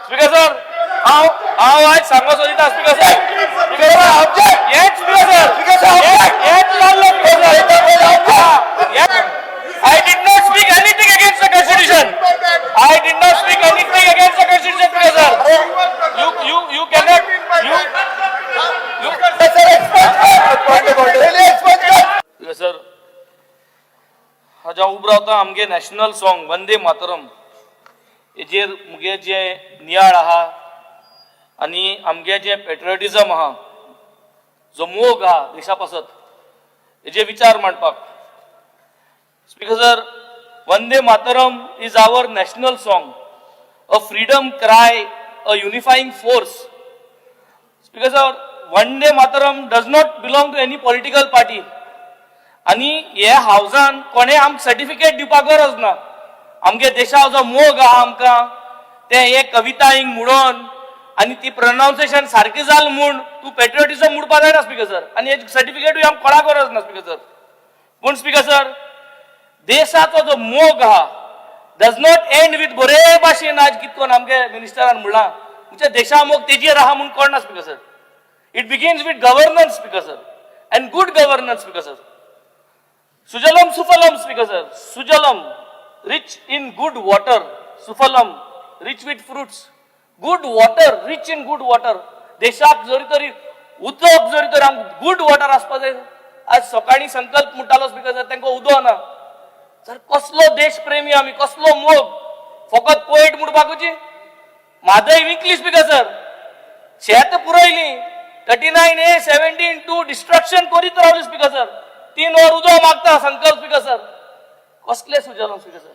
Speaker sir, हांव हांव आयज सांगो सोदिता स्पीकर सर, स्पीकर सर, हेच स्पीकर सर, हेच जाल्लो speaker sir. I did not speak anything against the constitution. I did not speak anything against the constitution, Speaker sir. You cannot, you Speaker sir, हाज्या उबो रावता आमगे national song Vande Mataram हेजेर मुगे जे नियाळ आहा आनी आमगे जे पेट्रियटिझम आहा, जो मोग आहा देशा पासत, हेजे विचार मांडपाक. Speaker sir, Vande Mataram is our national song, a freedom cry, a unifying force. Speaker sir, Vande Mataram does not belong to any political party. आनी हे हावजान कोणें आमकां सर्टिफिकेट दिवपाक गरज ना. आमगे देशा जो मोग आहा आमकां, ते हे कविता हिंग म्हणून आनी ती प्रोनावन्सिएशन सारकें जाल म्हूण तूं पेट्रियोटिझम म्हणपा जायना स्पीकर सर. आनी हे सर्टिफिकेटूय आमकां कोणाक गरज ना स्पीकर सर. पूण स्पीकर सर, देशाचो जो मोग आहा डज not and with बरे भाशेन आज कितकोन आमगे मिनिस्टरान म्हणलां, म्हणजे देशा मोग तेजेर आहा म्हूण कळना speaker sir. It begins with governance, Speaker sir, and good governance, Speaker sir. Sujalam Sufalam, Speaker sir. Sujalam, rich in good water. Sufalam, rich with fruits. Good water, rich in good water. देशाक जरी तरी उदक जरी तर आमकां good water आसपा जाय. आज सकाळी संकल्प म्हणटालो स्पीकर सर, तांकां उदक ना. सर, कसलो देशप्रेमी आमी, कसलो मोग? फकत पोएट म्हणपाकूची? म्हादय विकली स्पीकर सर, शेत पुरयली, 39A 17(2) destruction करीत रावली स्पीकर सर. 3 वर उदक मागता संकल्प स्पीकर सर. कसले सुजलम स्पीकर सर?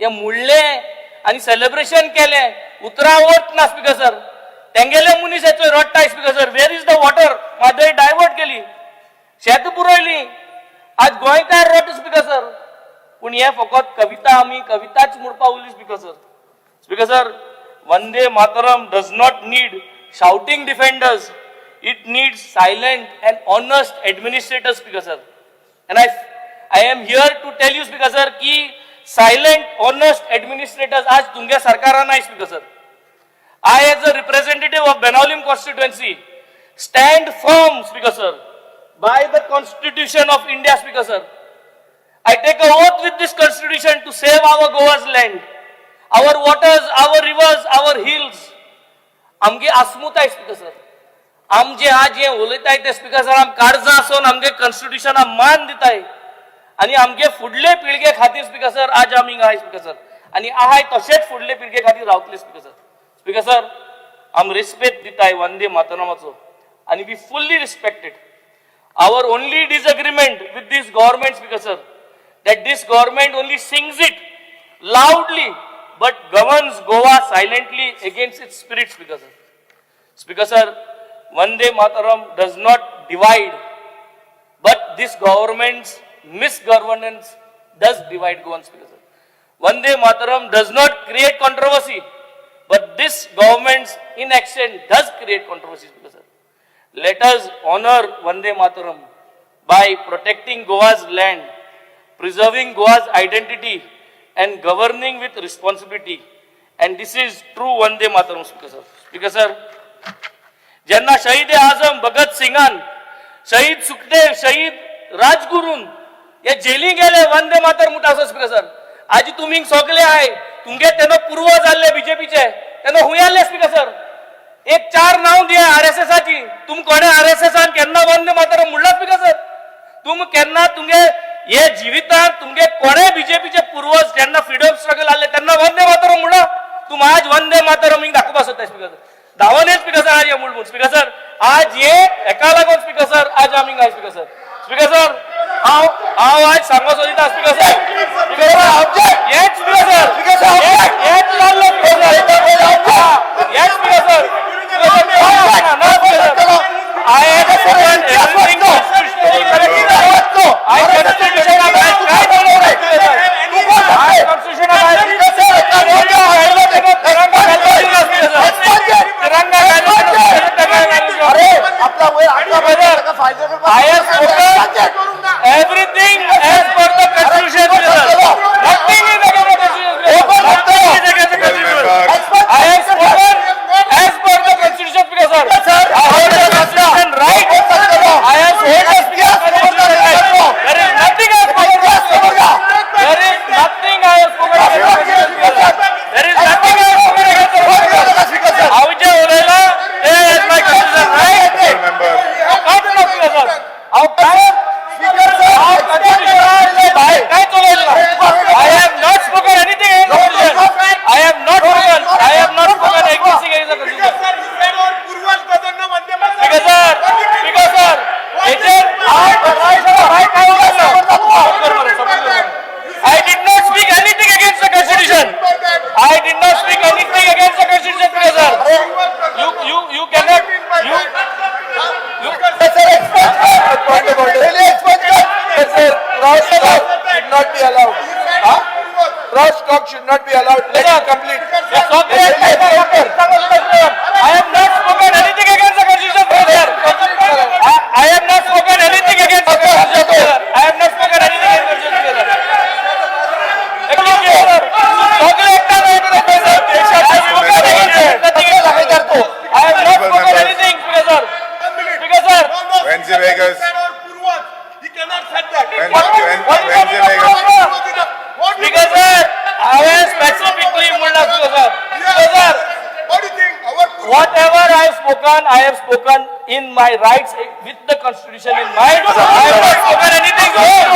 हे म्हणलें आनी सेलिब्रेशन केलें, उतरां वत ना स्पीकर सर. तेंगेले मनीस येतोय रडटाय speaker sir, where is the water? Mhadei divert केली, शेत पुरयली, आज गोंयकार रडटा स्पीकर सर. पूण हे फकत कविता, आमी कविताच म्हणपा उरली speaker sir. Speaker sir, Vande Mataram does not need shouting defenders. It needs silent and honest administrators, Speaker sir. And I am here to tell you, Speaker sir, की silent, honest administrators आज तुमच्या सरकारान नाही, Speaker sir. I, as a representative of Benaulim constituency, stand firm, Speaker sir, by the Constitution of India, Speaker sir. I take a oath with this constitution to save our Goa's land, our waters, our rivers, our hills. आमगे आस्मुताय speaker sir. आमचे आज जे उलयताय ते speaker sir, आम काळजां आसून आमगे कॉन्स्टिट्युशनाक मान दिताय आनी आमगे फुडले पिळगे खातीर स्पीकर सर, आज आमी हिंगा आहाय स्पीकर सर, आनी आहाय तशेंच फुडले पिळगे खातीर रावतले स्पीकर सर. स्पीकर सर, आम रिस्पेक्ट दिताय वंदे मातरमाचो आनी we fully respected. Our only disagreement with this government, Speaker sir, that this government only sings it loudly but governs Goa silently against its spirit, Speaker sir. Speaker sir, Vande Mataram does not divide, but this government's misgovernance does divide Goan, Speaker sir. Vande Mataram does not create controversy, but this government's inaction does create controversy, Speaker sir. Let us honor Vande Mataram by protecting Goa's land, preserving Goa's identity, and governing with responsibility. And this is true Vande Mataram, Speaker sir. Speaker sir, जेन्ना शहीद आझम भगत सिंगान, शहीद सुखदेव, शहीद राजगुरून हे jelly गेले वंदे मातर म्हणटा आसा speaker sir. आजी तुमी सगळे आहे तुमगे तेन्ना पूर्वज जाल्ले बीजेपीचे, तेन्ना हुंय आसले स्पीकर सर? एक चार नाव दिया आरएसएसाची. तुम कोणे आरएसएसान केन्ना वंदे मातरम म्हणला स्पीकर सर? तुम केन्ना तुमगे हे जिवितांत तुमगे कोणे बीजेपीचे पूर्वज जेन्ना फ्रिडम स्ट्रगल आसले तेन्ना वंदे मातरम म्हणला? तुम आज वंदे मातरम हिंग दाखोवपा सोदता स्पीकर सर. धांवन स्पीकर सर, आज हे म्हूण स्पीकर सर, आज हे हेका लागून स्पीकर सर, आज आमी हिंगा स्पीकर सर. स्पीकर सर, हांव हांव आज सांगो सोदिता स्पीकर सर, स्पीकर सर, हेच स्पीकर सर, हेच जाल्लो स्पीकर सर, हेच स्पीकर सर. ना speaker sir, I have spoken everything constitutionally correct. I constitution I constitution तिरंगा. अरे, आपला वेळ, आपला वेळ त्याचा फायदा. I have spoken everything as per the constitution, sir. Nothing is against the constitution. Demagogue should not be allowed. Let him complete. I have not spoken anything against the constitution, sir. I have not spoken anything against the constitution, sir. I have not spoken anything against the constitution, sir. सगळे एकटा नाही करत, sir. I have spoken against nothing else. I have not spoken anything, Speaker sir. Speaker sir. Venzi Vegas. He cannot said that. Venzi Vegas. Speaker sir, हांवें specifically म्हणलां, Speaker sir. Speaker sir, What do you think? Our whatever I have spoken, I have spoken in my rights with the constitution in mind. I have not spoken anything wrong.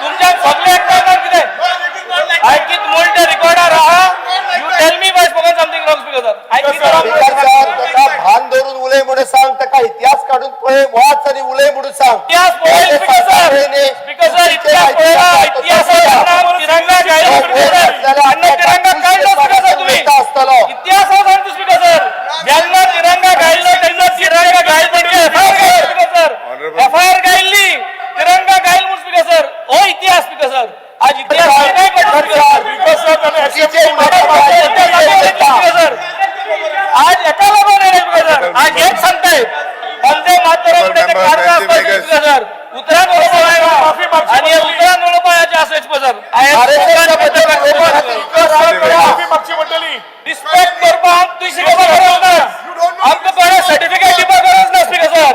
तुमच्या सगळे एकटा कितें No, it is not like I कित म्हणटा recorder आहा. You tell me if I spoken something wrong, Speaker sir. I कित wrong. Speaker sir, ताका भान धरून उलय म्हणून सांग. ताका इतिहास काडून पळय, वाच आनी उलय म्हणून सांग. इतिहास पळय, स्पीकर सर. स्पीकर सर, इतिहास पळयला. इतिहासात तिरंगा गायलो, स्पीकर सर. तेन्ना तिरंगा काडलो, स्पीकर सर, तुम्ही आसतलो. इतिहास सांगतो, स्पीकर सर. जेन्ना तिरंगा गायलो तेन्ना तिरंगा गायल म्हणजे एफआयआर गायल, स्पीकर सर. एफआयआर गायल्ली तिरंगा गायल म्हणून, स्पीकर सर. हो इतिहास, स्पीकर सर. आज इतिहास काय कळटा, स्पीकर सर? आज एका लागून येणार, स्पीकर सर. आज हेच सांगताय, वंदे मातरम म्हणजे ते काढता स्पीकर सर. उतरान उलोवपा आनी हे उतरान उलोवपा हेचें आसा, स्पीकर सर. रिस्पेक्ट करपाक तुवें शिकोवपा गरज ना. आमकां कोणा सर्टिफिकेट दिवपा गरज ना, स्पीकर सर.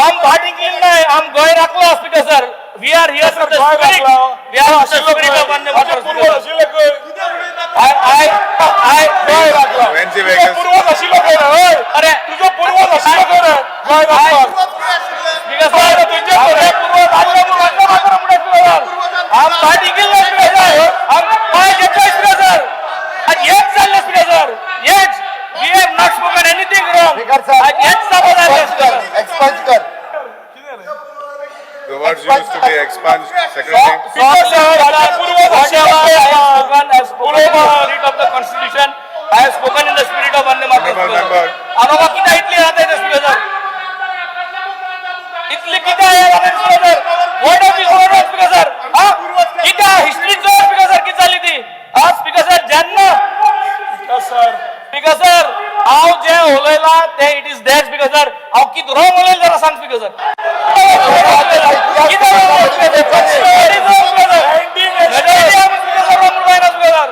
आम भाट इंग्लीश नाय, आम गोंय राखलो, speaker sir. We are here for the spirit, we are for the spirit of Vande Mataram. I I I Venzi Vegas. अरे, तुझो पूर्वज आशिल्लो खंय? स्पीकर सर, तुझे पूर्वज आशिल्लो म्हणून वंदे मातरम म्हणून, स्पीकर सर. आम भाट इंग्लीश ना, स्पीकर सर. आम पांय घेतलो, स्पीकर सर. आज हेच चाललें, स्पीकर सर, हेच. We have not spoken anything wrong. Speaker sir, आज हेच जापो जालें, स्पीकर सर. एक्सपंज कर. The words used to be expunged, Secretary. Whatever I have spoken in the spirit of the constitution. I have spoken in the spirit of Vande Mataram. Honorable member. आबा कित्याक इतली जाता येता, speaker sir? इतली कित्याक जाता, speaker sir? What of this order, speaker sir? हा कित्याक हिस्ट्री चोय, स्पीकर सर, कितें जाली ती. हा स्पीकर सर, जेन्ना स्पीकर सर हांव जें उलयलां तें it is that, speaker sir. हांव कितें रॉंग उलयलें जाल्यार सांग, स्पीकर सर. कितें wrong उलयलें? What is wrong, speaker sir?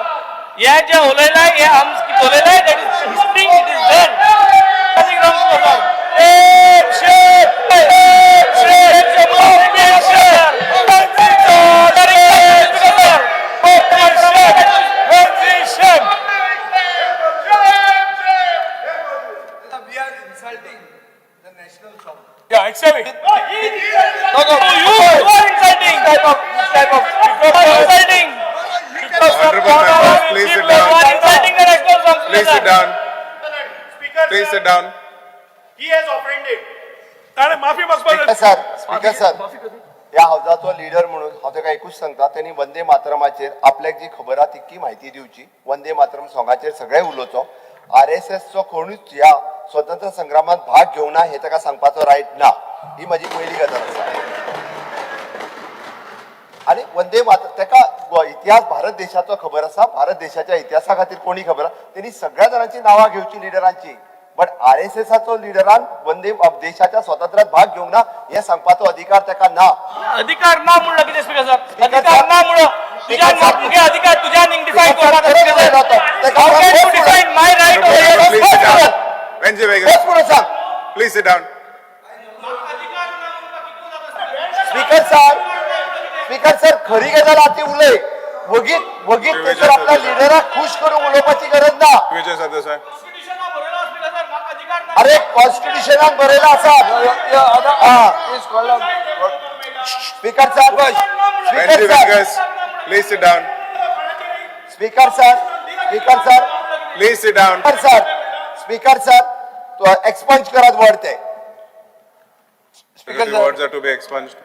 हे जे उलयलां, हे आम कितें उलयलां, that is history, it is there, nothing wrong, speaker sir. We are insulting the national song. Yeah, actually. No, no, you are insulting. Type of, type of, you are insulting. Honorable members, please sit You are down. Insulting the national song. Please sit down. Speaker, Please sir, sit down. He has offended. ताणें माफी मागपाक speaker sir, speaker sir, ह्या हावजाचो leader म्हणून हांव ताका एकूच सांगता, तेणी वंदे मातरमाचेर आपल्याक जी खबर आहा तितकी म्हायती दिवची. वंदे मातरम सोंगाचेर सगळे उलोवचो. आर एस एसचो कोणूच ह्या स्वतंत्र संग्रामात भाग घेवना हे ताका सांगपाचो रायट ना. ही म्हजी पयली गजाल आसा. आनी वंदे मातर ताका इतिहास भारत देशाचो खबर आसा. भारत देशाच्या इतिहासा खातीर कोणी खबर आसा, तेणी सगळ्या जाणांची नांवां घेवची लिडरांची, बट आर एस एसाचो लिडरान वंदे देशाच्या स्वातंत्र्यात भाग घेवंक ना हे सांगपाचो अधिकार ताका ना. अधिकार ना म्हणलं कितें, स्पीकर सर? अधिकार ना म्हणलं तुझ्यान मुगे अधिकार तुझ्यान डिफाइन करपाक, speaker sir? How can you define my right? Please sit down. Venzi Vegas. बस म्हणून सांग. Please sit down. Speaker sir, speaker sir, खरी गजाल आहा ती उलय. वगीत वगीत थंयसर आपल्या लिडराक खूश करूंक उलोवपाची गरज ना. Vijay Sardesai. अरे, कॉन्स्टिट्युशनान बरयलां आसा. Speaker sir, Venzi speaker sir, Vegas. Please sit down. Speaker sir, speaker sir. Please sit down. Speaker sir, speaker sir, expunge करात वर्ड ते. Because the words are to be expunged.